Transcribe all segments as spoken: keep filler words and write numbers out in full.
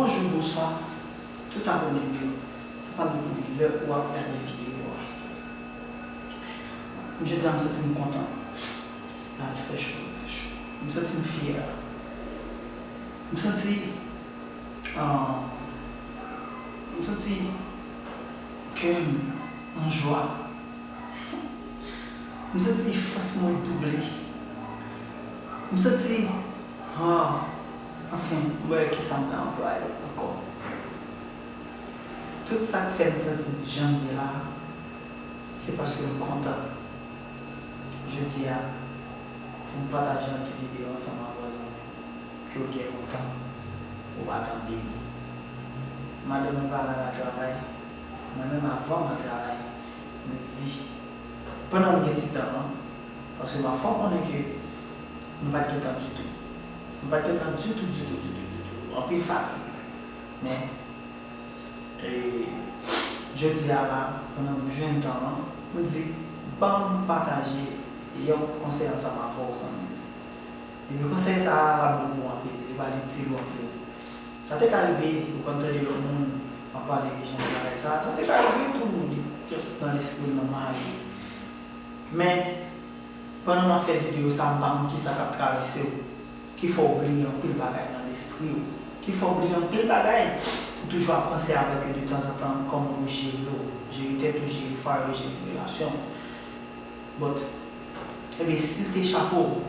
Bonjou, bonswa, tout abòne m yo. Sa pa depann de lè ou ap gade videyo a. Jodi a, m santi m kontan. Ah, li fè cho, li fè cho. M santi m fyè. M santi, ah, m santi kè m an jwa. M santi fòs mwen double. M santi, ah, anfen, m pa wè ki sa m ta anplwaye ankò. Tout sa k fè m santi m jan m ye la, se paske m kontan. Jodi a, pou m pataje yon ti videyo ansanm avè w, zanmi m, ke w gen lontan ou pa tande m. Madanm mwen pa la, l al travay. Mwen menm, avan m al travay, m di, pandan m gen ti tan an, paske m ap fè w konnen ke nou pa t gen tan ditou. Nou pa t gen tan ditou, ditou, ditou, ditou. Anpil fatig. Men, e, jodi a la, pandan m jwenn tan an, m di, ban m pataje yon konsèy ansanm avè w, zanmi m. Epi konsèy sa a, l ap bon pou w anpil, li pral itil ou anpil. Sa te ka rive, ou konn tande lòt moun ap pale de jan de bagay sa a, sa te ka rive tou, li just nan lespri w, nan may ou. Men, pandan m ap fè videyo sa a, m pa konn kisa k ap travèse w, ki fè w bliye anpil bagay nan lespri w, ki fè w bliye anpil bagay, ou toujou ap panse avèk yo detanzantan, kòman pou jere yo, jere tèt ou, jere fwaye w, jere relasyon w. But, ebyen, si l te chape w,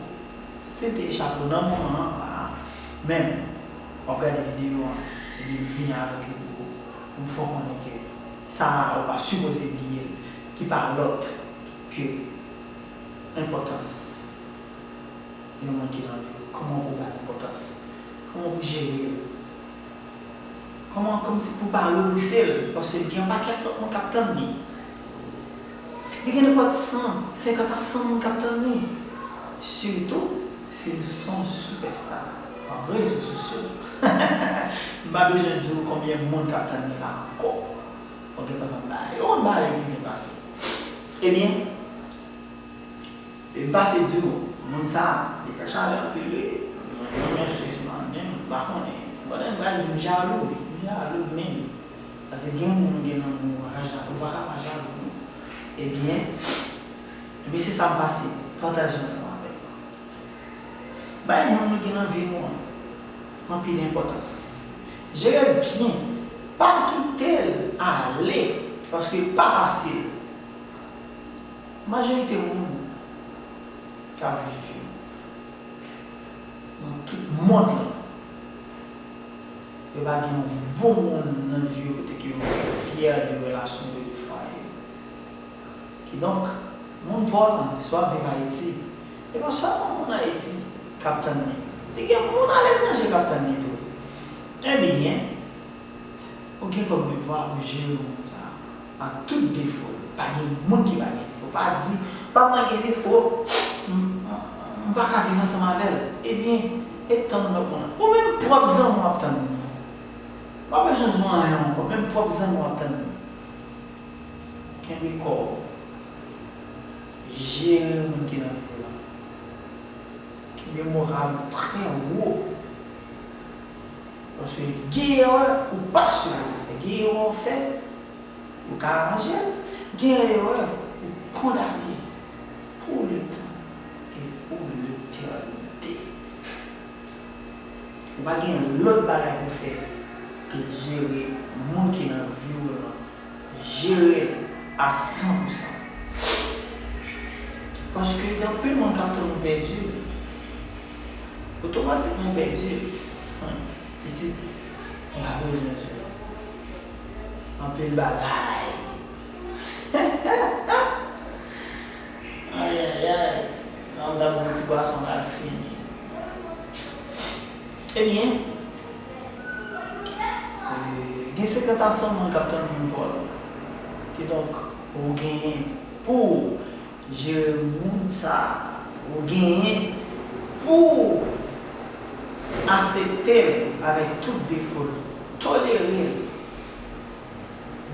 si l te chape w nan moman an, a, menm, w ap gade videyo an, ebyen, m vini avèk li pou, pou m fè w konnen ke sa a, ou pa sipoze bliye l, ki pa lòt ke enpòtans yon moun ki nan vi w, kòman pou w ba l enpòtans, kòman pou w jere l, kòman, kòmsi pou w pa repouse l, paske gen yon pakèt lòt moun k ap tann li. Li gen nenpòt san, senkant a san moun k ap tann li. Sitou si l se yon sipèsta nan rezo sosyo. M pa bezwen di w konbyen moun k ap tann li la ankò. Ou gentan konn bagay yo, ou konn bagay yo ki byen pase. Ebyen, e m pase di w, moun sa a, li fè chalè anpil wi. Mwen, mwen, mwen, eskize m, men m pa konnen. Konnen m pral di m jalou wi. M jalou menm. Paske gen moun ou gen nan moun ou pa ka jalou, ou pa ka pa jalou non. Ebyen, ebyen se sa m pase, pataje ansanm avèk nou. Bay moun nou gen nan vi nou an anpil enpòtans. Jere l byen, pa kite l ale, paske l pa fasil. Majorite moun k ap viv yo nan tout mond lan, yo pa gen yon bon moun nan vi yo kote ke yo fyè de relasyon yo, de fwaye yo. Kidonk, moun pa w lan, si w ap viv Ayiti, e pa sèlman moun Ayiti k ap tann li. Li gen moun aletranje k ap tann li tou. Ebyen, ou gen kòm devwa pou jere moun sa a, ak tout defo l. Pa gen moun ki pa gen defo. Pa di, pa m pa gen defo, m, m, m pa ka viv ansanm avè l. Ebyen, e tann lòt moun lan. Ou menm pwòp zanmi w ap tann li. W pa bezwen di w anyen ankò, menm pwòp zanmi w ap tann li. Kenbe kò w. Jere moun ki nan vi w lan. Kenbe moral ou trè wo. Paske gen erè ou pa sipoze fè. Gen erè ou fè, ou ka ranje l. Gen erè ou kondane pou letan e pou letènite. Ou pa gen lòt bagay pou fè ke jere moun ki nan vi w lan. Jere l a san pou san. Paske gen anpil moun k ap tann ou pèdi l. Otomatikman ou pèdi l. Pitit, m pa bezwen di w. Anpil bagay. Ayayay. Nan m t ap yon ti bwason la, l fini. Ebyen, e, gen senkant a san moun k ap tann moun pa w lan. Kidonk, ou genyen pou w jere moun sa a. Ou genyen pou w aksepte l avèk tout defo l, tolere l.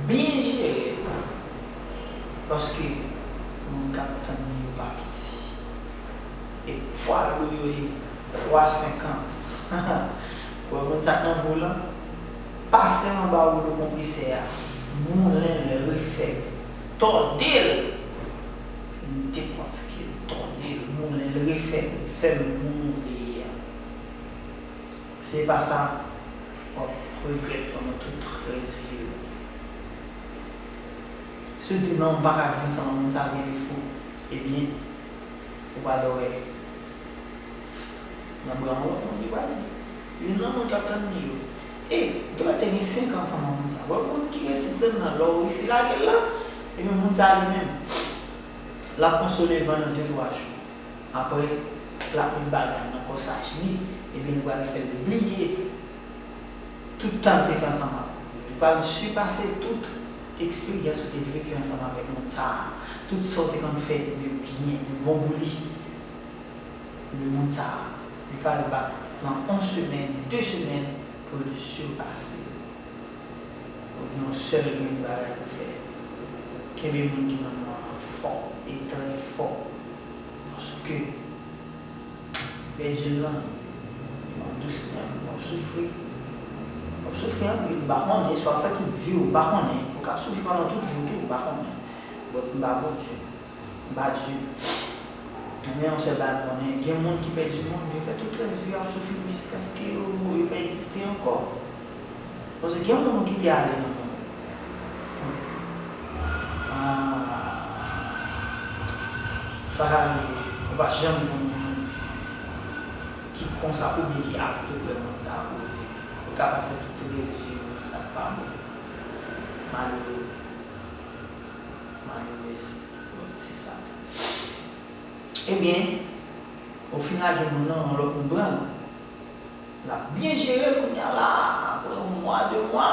Byen jere l, paske moun k ap tann li yo pa piti. E pwa lou yo ye, twa senkant. Ou wè moun sa k nan vi w lan? Pase anba woulo konpresè a, moulen l, refè l, tòde l, dekòtike l, tòde l, moulen l, refè l, fè l moun ou vle ye a. Si se pa sa, w ap regrèt pandan tout rès vi w. Si w di, "Non, m pa ka viv ansanm ak moun sa a, gen defo," ebyen, ou pral wè nan bra yon lòt moun li pral ye. Youn nan moun k ap tann li yo. E, ou te mèt te gen senk an ansanm ak moun sa a. Bon, moun ki resi tann nan, lè w resi lage l la, ebyen, moun sa a li menm, l ap konsole l pandan de, twa jou. Apre, l ap met bagay nan kòsaj li, ebyen, li pral fè l bliye tout tan l te fè ansanm ak ou. Li pral sipase tout eksperyans ou te veki ansanm avèk moun sa a, tout sa w te konn fè de byen, de bon pou li, de moun sa a. Li pral bat nan yon semèn, de semèn pou l sipase l. Ou gen yon sèl grenn bagay pou fè. Kenbe moun ki nan nou an fò e trè fò. Paske pèdi l lan, w ap dousman, w ap soufri. W ap soufri anpil, m pa konnen, si w ap fè tout vi w, m pa konnen. Ou ka soufri pandan tout vi w tou, m pa konnen. But m pa Bondye. M pa Dye. Men yon sèl bagay m konnen, gen moun ki pèdi moun, yo fè tout rès vi yo ap soufri jiskaske yo, yo pa egziste ankò. Paske gen moun ou kite ale nan mond. Ah, sa ka rive. Ou pa janm konn moun ki konsa oubyen ki aptepre moun sa a pou viv. Ou ka pase tout rès vi w nan sa k pa bon. Malere. Malerez. Bon, se sa. Ebyen, ou fin lage moun nan, yon lòt moun pran l. L ap byen jere l kounye a la, apre yon mwa, de mwa,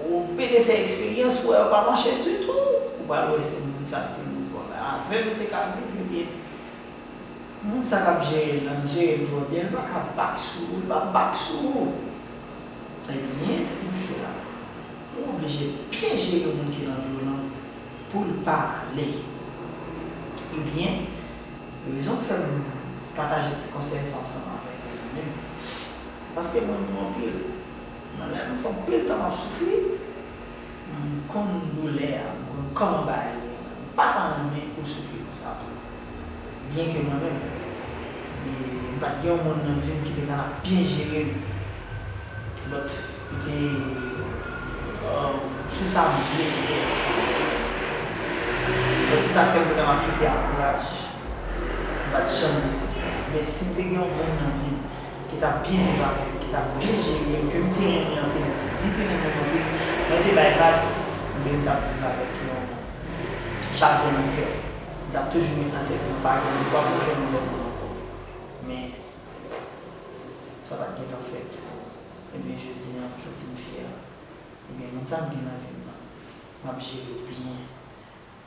ou pede fè eksperyans, ou wè yo pa mache ditou. Ou pral wè se moun sa ki te moun kòm avè l ou te ka viv, ebyen, moun sa k ap jere l lan, l jere l twò byen, l pa ka bak sou ou, l p ap bak sou ou. Ebyen, pou sela, ou oblije byen jere moun ki nan vi w lan pou l pa ale. Ebyen, rezon k fè m pataje ti konsèy sa ansanm avèk nou, zanmi m, se paske m renmen nou anpil. Mwen menm, fè anpil tan m ap soufri. M konn doulè a, m konn kòman bagay yo ye. M pa ta renmen ou soufri konsa tou. Byenke mwen menm, e, m pa t gen yon moun nan vi m ki te konn ap byen jere m. But, li te, um, sou sa m vle petèt. But se sa k fè m te konn ap soufri ak kouraj. M pa t janm dezespere. Men si m te gen yon moun nan vi m, ki t ap byen viv avè m, ki t ap byen jere m, ke m te renmen anpil, li te renmen m anpil, mwen te bay vag, ebyen m t ap viv avèk yon chagren nan kè m. M t ap toujou met nan tèt mwen, pa gen espwa pou m jwenn yon lòt moun ankò. Men, sa pa t gentan fèt. Ebyen, jodi a, m santi m fyè. Ebyen, moun sa m gen nan vi m nan, m ap jere l byen.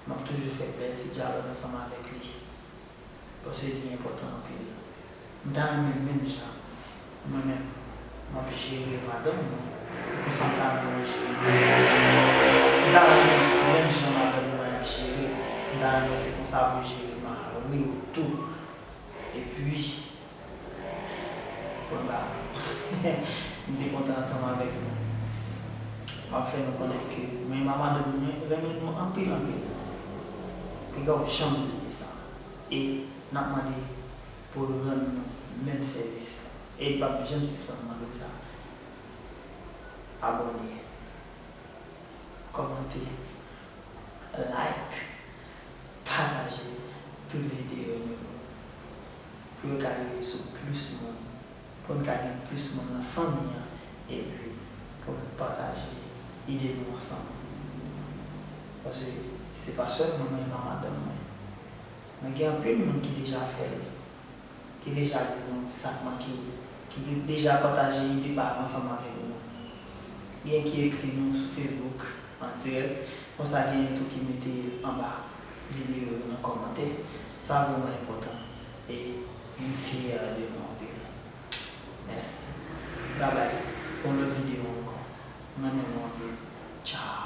M ap toujou fè bèl ti dyalòg ansanm avèk li. Paske li enpòtan anpil. M ta renmen menm jan mwen menm, m ap jere madanm mwen, konsa m ta renmen w jere m. M ta renmen menm jan madanm mwen ap jere, m ta renmen se konsa pou w jere mari w tou. Epi, pwen ba, m te kontan ansanm avèk nou. M ap fè nou konnen ke mwen e madanm mwen renmen nou anpil, anpil. Piga w janm bliye sa. E n ap mande pou w rann nou menm sèvis la. E m p ap janm sispann mande w sa. Abòne, kòmante, like, pataje tout videyo nou yo pou yo ka rive sou plis moun, pou n ka gen plis moun nan fanmi an, epi pou n pataje ide nou ansanm. Paske se pa sèlman mwen e madanm mwen. Men gen anpil moun ki deja fè l, ki deja di nou sa k manke, ki deja pataje ide pa yo ansanm avèk nou. Gen ki ekri nou sou Facebook an dirèk, konsa genyen tou ki mete anba videyo yo nan kòmantè. Sa vrèman enpòtan e nou fyè de nou anpil. Mèsi. Babay. Pou yon lòt videyo ankò. Mwen renmen nou anpil. Tchao.